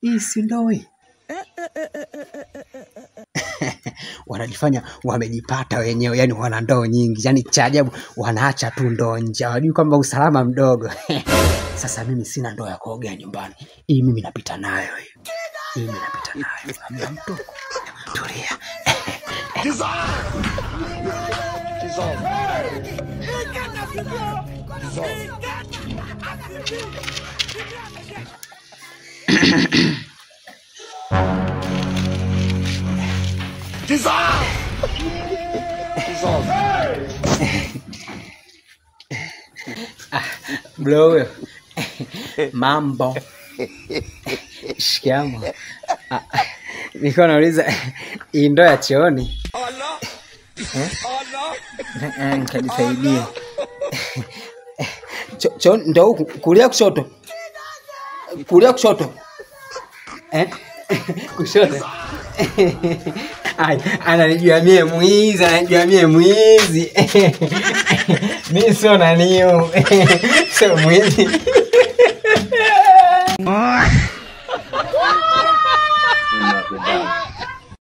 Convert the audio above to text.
Hii si ndoo hii. Wanajifanya wamejipata wenyewe, yani wana ndoo nyingi, yani cha ajabu wanaacha tu ndoo nje, hawajui kwamba usalama mdogo. Sasa mimi sina ndoo ya kuogea nyumbani, hii mimi napita nayo, hii mimi napita nayo. Hamna mtu, tulia. Bro, mambo. Shikamoo. Nilikuwa nauliza hii ndoo ya chooni. Nikajisaidie. Chooni ndo huku, kulia kushoto. Kulia kushoto. Kushoto. Ay, ananijua mie mwizi, ananijua mie mwizi. Mimi sio naniyo. Sio mwizi.